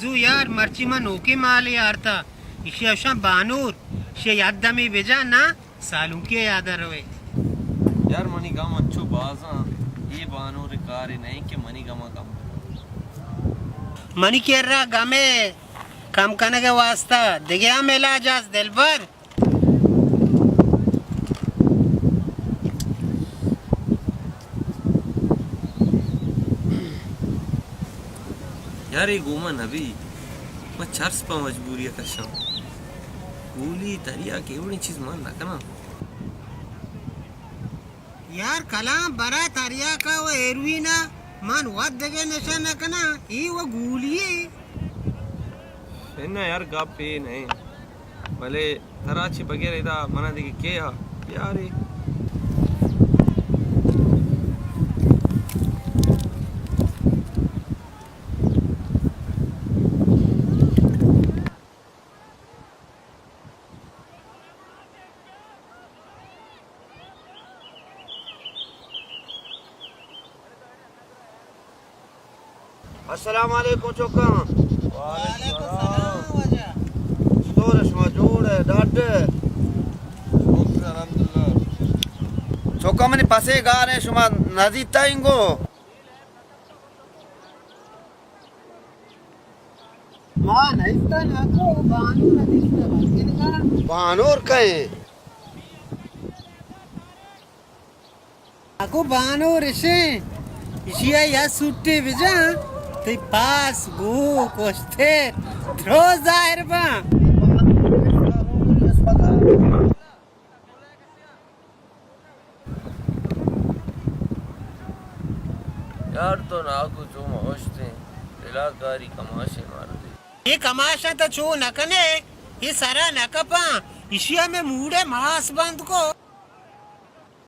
زو یار، مرچی من نوکیں مالے آرتا، ایشی ءَ گوشاں بانور، ایشی ءَ یک دمے بجن نا، سالونکی ءَ یاد ءَ روئے. یار، منی گم انچو بازاں، اے بانور کارے نہ انت کہ منی گم ءَ کم بکن. منی کرا گمے کم کنگ ءِ واسطہ دگہ ہم علاج است دلبر. یار، اے گوما نہ بی، من چرس پہ مجبوری ءَ کشاں. گولی، تریاک، اے وڑیں چیز من نہ کناں. یار کلام برا، تریاکا و ہیروئینا من وت دگہ نشہ نہ کناں، اے و گولی یے. اناں یار، گپ اے نہ انت، بلے ترا چہ بغیر ادا منا دگہ کئے ءَ بیارے؟ السلام علیکم چکاں. وعلیکم السلام واجہ. چطور ئے شما؟ جوڑ ئے؟ ڈاڈ ئے؟ شکر الحمدللہ. چکاں، منی پسے گار ایں، شما نزیتا انگو. ما نزیتا ناکو، بانور نزیتا بانور کئے؟ ناکو بانور اشیں، اشی ءَ یا سوٹے بجاں، تئی پاس گو کوشتر درو ظاہر باں. یار تو ناکو چو مہ گوشتیں، بلا کاری کماشے مار دے. اے کماشاں تو چو نہ کنے، اے سرا نہ کپاں، اشی ءَ مئے موڈ ءِ ماس بند کو.